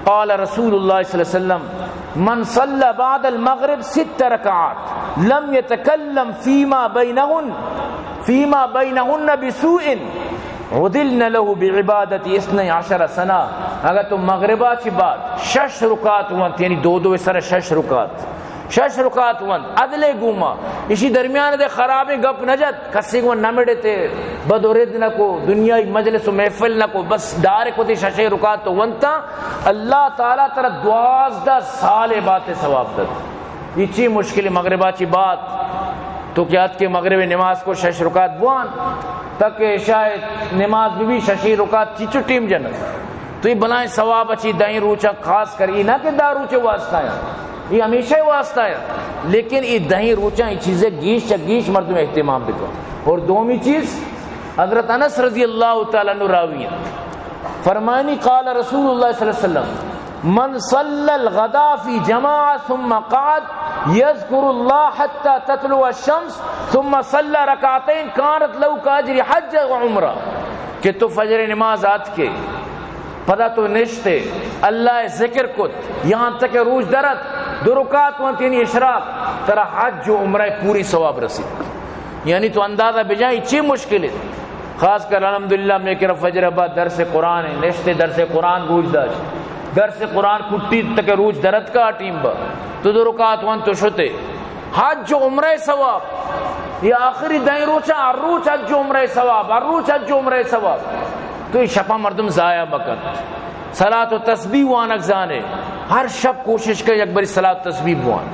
قال رسول اللہ صلی اللہ علیہ وسلم، من صلى بعد المغرب ست ركعات لم يتكلم فيما بينهن، فيما بينهن بسوء عدلن له بعبادة اثني عشر سنة۔ اگر تو مغربا چی بعد شش رکعت وانت، یعنی دو دو سر شش رکعت، شش رکعت وانت، عدل گوما، اشی درمیان دے خرابیں گپ نہ جت، کسی گو نہ مڑتے، بد و رد نہ کو، دنیائی مجلس و محفل نہ کو، بس ڈائریکٹ وتی شش رکعت تو وانتا، اللہ تعالی ترا دوازدہ سال بات ثواب دت۔ یہ چی مشکل مغربا چی بات؟ تو کہ آتکے مغرب نماز کو شش رکعت بوان، تک عشاء نماز بہ بی شش رکعت چی چو ٹیم جنت۔ تو یہ بلائیں ثواب اچی دائیں روچا خاص کر، یہ نہ کہ دا روچے واسطہ ہے، یہ ہمیشہ واسطہ ہے، لیکن یہ دائیں روچا یہ چیزیں گیش چا گیش مردم اہتمام بکن۔ اور دومی چیز، حضرت انس رضی اللہ تعالی عنہ راوی ہیں، فرمانی، قال رسول اللہ صلی اللہ علیہ وسلم، من صلى الغداة في جماعة ثم قعد يذكر الله حتى تطلع الشمس ثم صلى ركعتين كانت له كأجر حجة وعمرة۔ کہ تو فجر نماز آتکے، پدا تو نشتے، اللہ ذکر کت، یہاں تک کہ روچ درت، دو رکعت وانت یعنی اشراق، ترا حج و عمرہ پوری ثواب رسیت۔ یعنی تو اندازہ بجائیں چی مشکل ہے۔ خاص کر الحمدللہ مئے کرا فجر بعد درس قرآن ہے، نشتے درس قرآن گوش داشت۔ درس قرآن کٹی تک روچ درت کا ٹیم با، تو دو رکعت وانت تو شتے۔ حج و عمرہ ثواب، یہ آخری دائیں روچا ہر روچ حج و عمرہ ثواب، ہر روچ حج و عمرہ ثواب۔ تو یہ شپا مردم ضائع مکن۔ صلاۃ و تسبیح وانگ زانے، ہر شپ کوشش کن یک بری صلاۃ و تسبیح بوان۔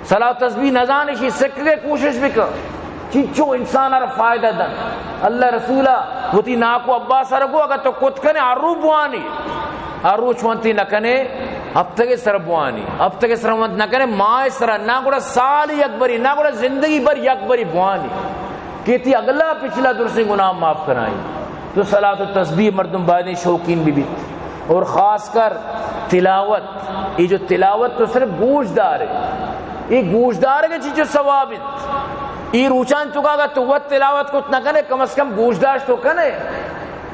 صلاۃ و تسبیح نزانے، شی سکگے کوشش بکن۔ چیچو انسان ار فائدہ دن۔ اللہ رسولہ وتی ناکو عباس ار گو، اگر تو کت کنے ہر رو بوانی، ہر روچ ونتی نہ کنے، ہفتگے سر بوانی، ہفتگے سر ونت نہ کنے، ماہ سر نہ، گڑا سال یک بری نہ، گڑا زندگی بھر یک بری بوانی۔ کہ تی اگلا پچھلا درسیں گناہ معاف کرائیں۔ تو صلاۃ و تسبیح مردم بایدیں شوقین بہ بیت۔ اور خاص کر تلاوت، یہ جو تلاوت تو صرف گوش دارے، یہ گوش دارگ چیچو ثواب انت۔ یہ روچان تو کا تو وت تلاوت کت نہ کنے، کم از کم گوش داشت تو کنے۔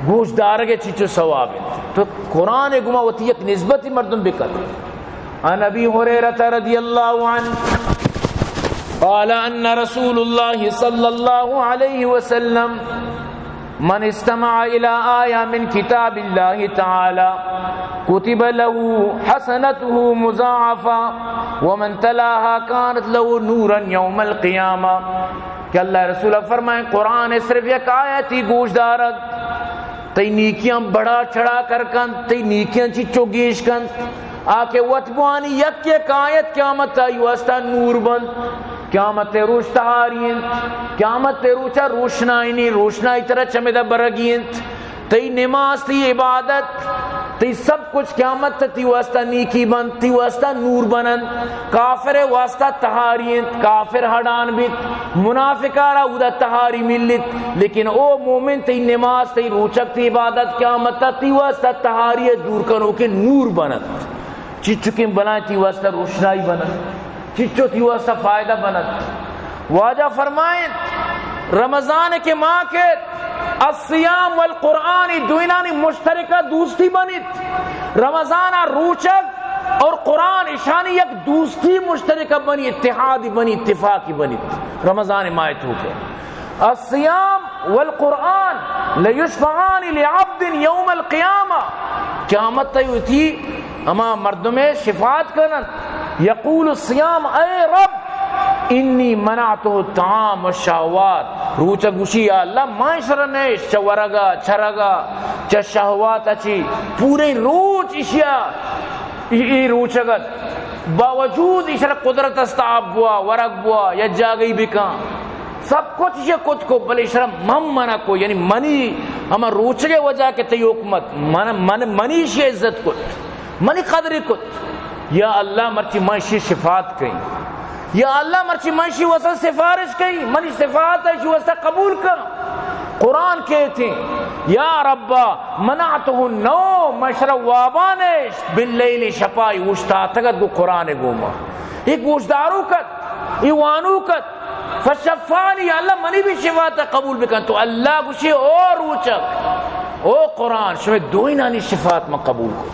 گوش دارگ چیچو ثواب انت۔ تو قرآن گما وتی یک نسبتی مردم بکن۔ عن ابی ہریرہ رضی اللہ عنہ قال ان رسول اللہ صلی اللہ علیہ وسلم من استمع الى آیہ من کتاب اللہ تعالی کتب له حسنته مضاعفة ومن تلاها كانت له نورا یوم القیامة۔ کہ اللہ رسول فرمائیں، قرآن صرف یک آیتی گوش دارگ، تئی نیکیاں بڑا چڑا کر کنت، تئی نیکیاں چیچو گیش کنت۔ آ کہ وت بوانی یک یک آیت قیامت آئی واسطہ نور بنت۔ قیامت روچ تہاری انت۔ قیامت روچا روشنائی نی، روشنائی ترا چمدا برگی انت۔ تئی نماز، تئی عبادت، تئی سب کچھ قیامت تی واسطہ نیکی بنت، تی واسطہ نور بننت۔ کافر واسطہ تہاری انت، کافر ہڈان بیت، منافقارا اودا تہاری ملیت، لیکن او مومن تئی نماز، تئی روچگ، تئی عبادت قیامت تی واسطہ تہاری دور کنوکیں نور بننت۔ چچکیں بلائیں تی واسطہ روشنائی بننت، چچو تی واسطہ فائدہ بننت۔ واجہ فرمائیں، رمضان کے ماہ کے الصیام والقرآن، دوئینانی مشترکہ دوستی بنیت۔ رمضان روچگ اور قرآن اشانی یک دوستی مشترکہ بنی، اتحادی بنی، اتفاقی بنیت۔ رمضان ماہ تو کے الصیام والقرآن لیشفعان لعبد یوم القیامہ۔ قیامت تئی وتی ہما مردمے شفاعت کنن، یقول الصیام، اے رب، انی منعته الطعام والشهوات۔ روچگ گوشی، یا اللہ، من شر نیش چہ ورگا، چرگا، چہ شہوات اچی۔ پورے روچ اشیا، ای، ای روچگت باوجود ایشرا قدرت است، آپ بوا، ورگ بوا، یا جاگئی بکن۔ سب کچھ یہ کت کو، بلے ایشرا من منع کو، یعنی منی ہما روچگے وجہ کہ تئی حکمت، من، من، منی ایشی عزت کت، منی قدر کت۔ یا اللہ، مرچی من ایشی شفاعت کئیں۔ یا اللہ، مرچی من ایشی واسطہ سفارش کئیں، منی شفاعت ایشی واسطہ قبول کن۔ قرآن کہتے ہیں، یا ربا، منعته النوم، من ایشرا وابا نیش، باللیل، شپائی اوشتاتگت گو قرآن گوما۔ یہ گوشداروکت، یہ وانوکت، فشفانی، اللہ منی بھی شفاعت قبول بکن۔ تو اللہ گوشی، او روچگ، او قرآن، شمے دوئینانی شفاعت من قبول کو۔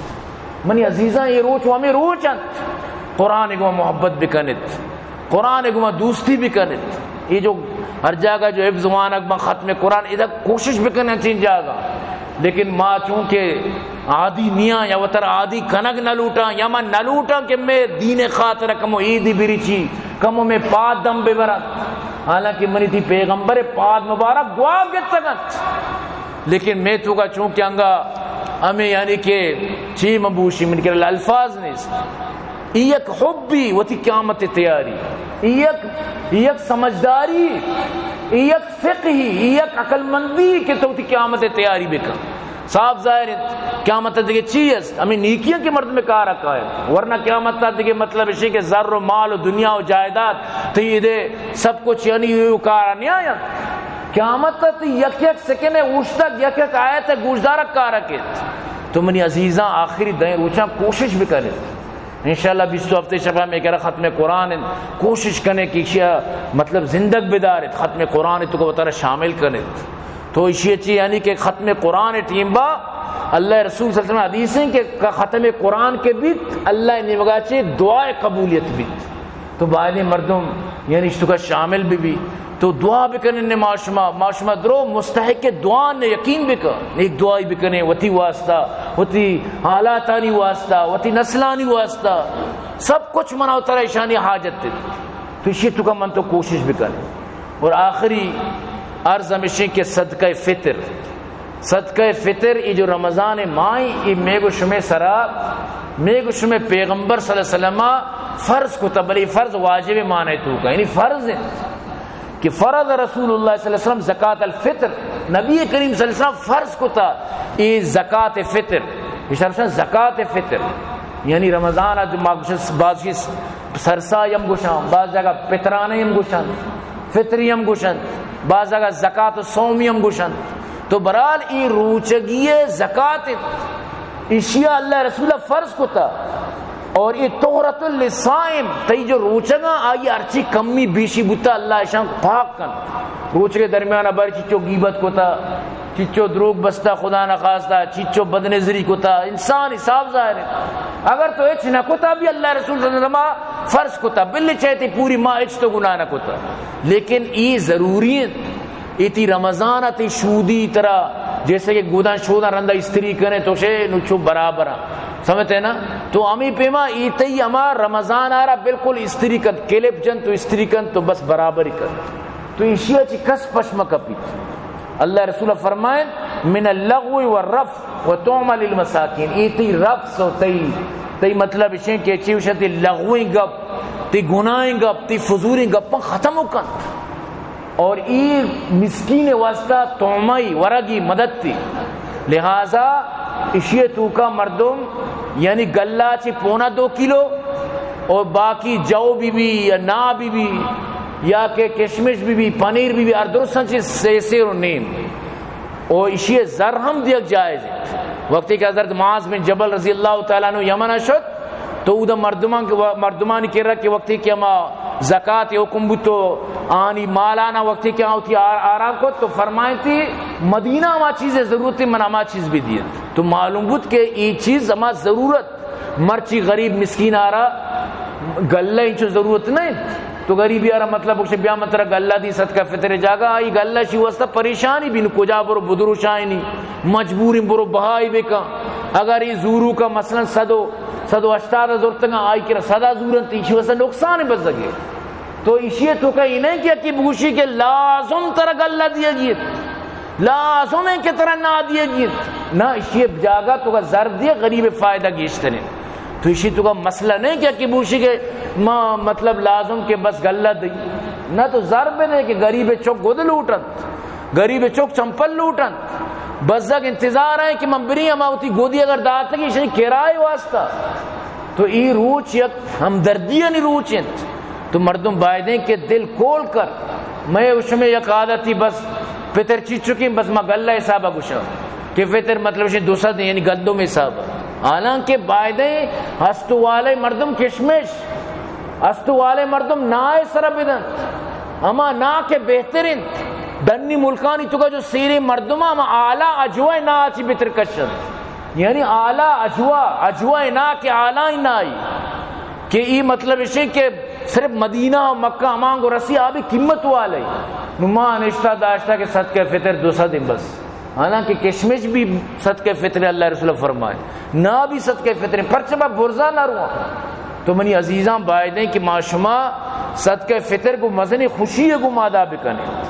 منی عزیزاں، یہ روچ و ہمیں روچ انت۔ قرآن گوما محبت بکنت، قرآن گوما دوستی بکنت۔ یہ جو ہر جاگہ جو حفظ وانگ بن، ختم قرآن، ادا کوشش بکنن چین جاگہ۔ لیکن ما چونکہ عادی نیاں یا وتر عادی کنگ نہ لوٹاں یا ما نہ لوٹاں کہ میں دین خاطر کمو عیدی بریچی، کمو میں پاد دم ببرت۔ حالانکہ منی تئی پیغمبر پاد مبارک گواب گتگنت۔ لیکن میں تو کا چونکہ انگا ہمیں یعنی کہ چی مبوشی من کے الفاظ نیست۔ ای یک حبی وتی قیامت تیاری، ای یک، ای یک سمجھداری، ای یک فقہی، ای یک عقل مندی کہ تو وتی قیامت تیاری بکن۔ صاف ظاہر ہے، قیامت دگہ چی است؟ ہمیں نیکیاں کہ مردم کار کا ہے، ورنہ قیامت دگہ مطلب اسی کہ زر و مال و دنیا و جائیداد، تئی دے سب کچھ یعنی یہ کار نہیں آیا۔ قیامت تئی یک یک سکن اوشتگ، یک یک آیت گوشدارک کار کیت۔ تو منی عزیزاں، آخری دیں روچاں کوشش بکنیت۔ انشاءاللہ بیست و ہفت شپا میں کرا ختم قرآن انت۔ کوشش کنے کہ اشیا مطلب زندگ بداریت، ختم قرآن تو کو وتارا شامل کنیت۔ تو اشی چی یعنی کہ ختم قرآن ٹیم با اللہ رسول صلی اللہ علیہ وسلم حدیث ہیں کہ ختم قرآن کے بیت اللہ نیمگا چے دعائے قبولیت بیت۔ تو باید مردم یعنی اشتو کا شامل بی بی۔ تو دعا بکنن، ما شما، ما شما درو مستحق دعا نے یقین بکن۔ نیک دعائی بکنے وتی واسطہ، وتی حالاتانی واسطہ، وتی نسلانی واسطہ۔ سب کچھ منا و ترا اشانی حاجت ہے۔ تو اشی تو کا من تو کوشش بکن۔ اور آخری عرض ہمیشہ کہ صدقہ فطر، صدقہ فطر، ای جو رمضان ماہ، ای میگو شمے سرا، میگو شمے پیغمبر صلی اللہ علیہ وسلم فرض کتا، بلے فرض واجب معنی تو کا، یعنی فرض ہے کہ فرض رسول اللہ صلی اللہ علیہ وسلم زکات الفطر، نبی کریم صلی اللہ علیہ وسلم فرض کتا، ای زکات فطر، اشارہ زکات فطر، یعنی رمضان اد ما گوشن بعض چیز سرسا یم گوشن، بعض جگہ پترانے یم گوشن۔ فطری ہم گوشنت، بعض اگاں زکات و صومی ہم گوشنت۔ تو برحال ای روچگی زکات انت، اشیا اللہ رسول فرض کتا۔ اور ای طہرۃ للصائم، تئی جو روچگاں آئی ہرچی کمی بیشی بوتا اللہ اشان پاک کن۔ روچگے درمیان بر چچو غیبت کتا، چچو دروگ بستا خدا نخواستہ، چچو بدنظری کتا، انسان حساب ظاہر ہے۔ اگر تو اچ نہ کتا بھی اللہ رسول صلی اللہ علیہ وسلم فرض کتا، بل چاہتے پوری ماہ اچ تو گناہ نہ کتا۔ لیکن ای ضروری انت، ای تئی رمضان ء تئی شودی ترا، جیسے کہ گوداں شوداں رندا استری کنے تو شے نو چو برابر ء۔ سمجھتے نا؟ تو ہمیں پیما ای تئی ہما رمضان آرا بالکل استری کن، کلپ جن تو استری کن تو بس برابر ہی کن۔ تو ایشی ء چی کس پش مہ کپیت۔ اللہ رسول فرمائیں، من اللغو والرفث وتعمل المساکین۔ ای تئی رفث و تئی، تئی مطلب اشیں کہ چی وشن تئی لغویں گپ، تئی گناہیں گپ، تئی فضولیں گپاں ختم کن۔ اور ای مسکین واسطہ تومائی ورگی مدد تی۔ لہذا اشی توکا مردم یعنی گلا چی پونا دو کلو اور باقی جو بی بی یا نا بی بی یا کہ کشمش بی بی، پنیر بی بی، ہر درستاں چی سے سیر و نیم۔ او اشی زر ہم دیگ جائز ہے۔ وقتی کہ حضرت معاذ بن جبل رضی اللہ تعالیٰ عنہ یمن شد، تو اودا مردمان کے، مردمانی کرا کہ وقتی کہ ہما زکات حکم بوت تو آنی مالانا وقتی کہ آ وتی آ-، آرام کت تو فرمائنتی، مدینہ ہما چیز ضرورت من ہما چیز بھی دینت۔ تو معلوم بوت کہ ای چیز ہما ضرورت، مرچی غریب مسکین آرا گلہ انچو ضرورت نہیں۔ تو غریبی آرا مطلب بکش بیا من ترا گلہ دی صدقہ فطر جاگہ، آئی گلہ شی واسطہ پریشانی بین، کجا برو بدرو شاہینی، مجبورین برو بہائی بکن۔ اگر ای زورو کا مثلاً صد و، صد و ہشتاد زورتگا، آئی کرا صدا زورن، تی شی واسطہ نقصان بزگے۔ تو اشی تو کا ای نہیں کہ یکی بگوشی کہ لازم ترا گلہ دیگی، لازم ہے کہ ترا نا دیگی۔ نہ، اشی جاگہ تو کا زر دیے، غریب فائدہ گیشترین۔ تو اشی تو کا مسئلہ نہیں کہ یکی بگوشی کہ ما مطلب لازم کہ بس گلہ دی۔ نہ، تو زر بدے کہ غریب چک گد لوٹنت، غریب چک چمپل لوٹنت، بزگ انتظار ہے کہ من بری ہما وتی گودی اگر داتگی اشی کرائے واسطہ۔ تو ای روچ یک ہمدردی انی روچ انت۔ تو مردم بایدیں کہ دل کول کر۔ مئے و شمے یک عادتی بس پتر چی چکیں بس ما گلہ حسابا گوشاں کہ فطر مطلب شی دو سد یعنی گندم حساب۔ حالانکہ بایدیں ہست والے مردم کشمش، ہست والے مردم نائے سر بدنت۔ ہما نا کہ بہتر انت۔ ڈنی ملکانی تو کا جو سیریں مردم ہما اعلی اجوہ نا چی بتر کشنت۔ یعنی اعلی اجوا، اجوا نا کہ اعلی نائی کہ ای مطلب اشی کہ صرف مدینہ و مکہ ہمانگو رسی آبی قیمت والے۔ نو ما نشتہ داشتہ کہ صدقہ فطر دو سد بس۔ حالانکہ کشمش بھی صدقہ فطر اللہ رسول فرمائے، نا بھی صدقہ فطر، پرچہ ما برزا نہ رواں۔ تو منی عزیزاں بایدیں کہ ما شما صدقہ فطر کو مزنی خوشی کو مادا بکنے۔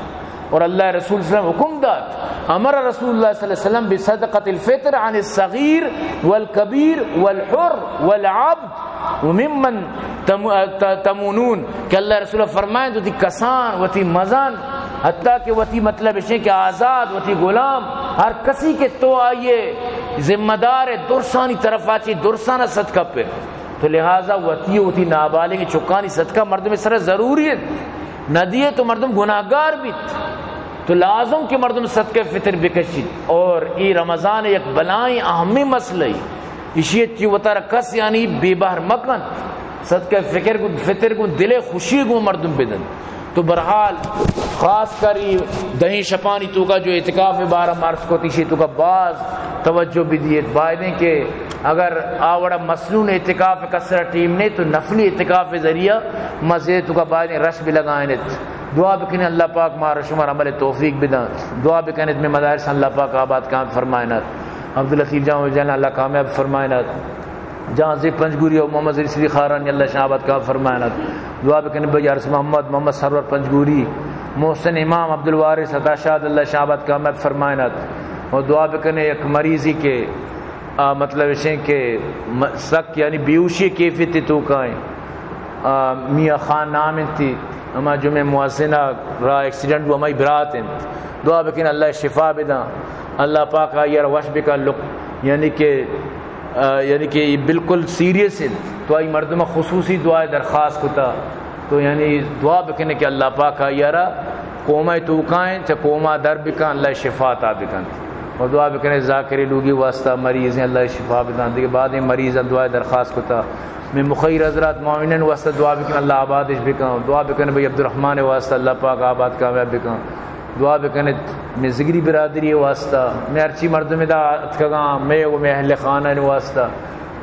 اور اللہ رسول صلی اللہ علیہ وسلم حکم دات، امر رسول اللہ صلی اللہ علیہ وسلم بصدقۃ الفطر عن الصغیر والکبیر والحر والعبد وممن تم-، ت-، تمونون، کہ اللہ رسول فرمائیں وتی کسان، وتی مزن، حتیٰ کہ وتی مطلب اشیں کہ آزاد، وتی غلام، ہر کسی کہ تو آئیے ذمہ دار ہے، درسانی طرف آچی درسانہ صدقہ پر۔ تو لہذا وتی، وتی نابالغ چکانی صدقہ مردم سر ضروری ہے، نہ دیے تو مردم گناہگار بیت۔ تو لازم کہ مردم صدقہ فطر بکشیت۔ اور ای رمضان یک بلائیں اہمیں مسئلہ ای، اشی چی وتارا کس یعنی بے بہر مکن۔ صدقہ فکر گو، فطر گو دل خوشی گو مردم بدن۔ تو برحال خاص کر ای دہیں شپانی توکا جو اعتکاف بارہ ما عرض کو تیشی توکا باز توجہ بدیت۔ بایدیں کہ اگر آ وڑا مسنون اعتکاف کسرا ٹیم نے تو نفلی اعتکاف ذریعہ مسجد توکا بایدیں رش بھی لگائنت۔ دعا بکنیں اللہ پاک مارا شمارا عمل توفیق بدن۔ دعا بکنیں میں مدارس اللہ پاک آباد کام فرمائنت۔ عبداللطیف جان و جان اللہ کامیاب فرمائنت۔ جان زی پنجگوری و محمد زی سری خارانی اللہ شان آباد کام فرمائنت۔ دعا بکنیں بھائی عرس محمد، محمد سرور پنجگوری، محسن امام، عبدالوارث عطا شاد اللہ شان آباد کامیاب فرمائنت۔ اور دعا بکنیں یک مریضی کہ آ، مطلب اشیں کہ م-، سک یعنی بیہوشی کیفیت توکا ایں۔ آ، میاں خان نام انتی، ہما جمعہ مؤذن ء را ایکسیڈنٹ بو، ہمائی برات انت۔ دعا بکن اللہ شفا بداں، اللہ پاک آئی ء را وش بکن، لک-، یعنی کہ، آ، یعنی کہ بالکل سیریس انت، تو آئی مردم خصوصی دعا درخواست کتا۔ تو یعنی دعا بکنے کہ اللہ پاک آئی ء را کوما توکائیں، چہ کوما در بکن، اللہ شفا عطا بکن۔ اور دعا بکنے ذاکر لوگی واسطہ مریض ہیں، اللہ شفا بدان۔ دیگہ بعد مریض ہیں، دعا درخواست کتا۔ میں مخیر حضرات معاونین واسطہ دعا بکن، اللہ آبادش بکن۔ دعا بکنے بھائی عبدالرحمن واسطہ، اللہ پاک آباد کامیاب بکن۔ دعا بکنے میں زگری برادری واسطہ، میں ہرچی مردم دا اتکگاں، میں و میں اہل خانہ واسطہ۔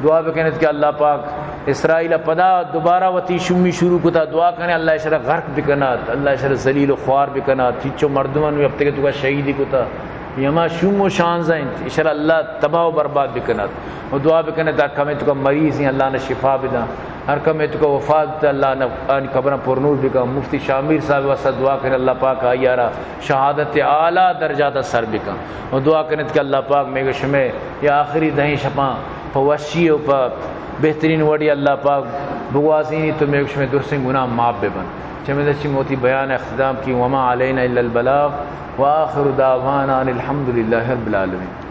دعا بکنت کہ اللہ پاک اسرائیل ء پدا دوبارہ وتی شومی شروع کتا۔ دعا کنے اللہ اشرا غرق بکنات، اللہ اشرا ذلیل و خوار بکنات۔ چیچو مردمان وی ہفتگے توکا شہیدی کتا، یہ ہما شوم و شانزہ انت، اشرا اللہ تباہ و برباد بکنات۔ و دعا بکنت ہر کمے توکا مریض ہیں، اللہ نے شفا بداں۔ ہر کمے توکا وفات بتا، اللہ نے آنی قبراں پر نور بکن۔ مفتی شاہ میر صاحب واسطہ دعا کنے، اللہ پاک آئی ء را شہادت اعلیٰ درجات سر بکن۔ و دعا کنت کہ اللہ پاک میگو شمے یہ آخری دہیں شپاں پہ وشی و پہ بہترین وڑی اللہ پاک بگوازینی تو میگو شمے درسیں گناہ معاف ببن۔ چمے دشی موتی بیان اختتام کی، وما علینا الا البلاغ، وآخر دعوانا ان الحمد للہ رب العالمین۔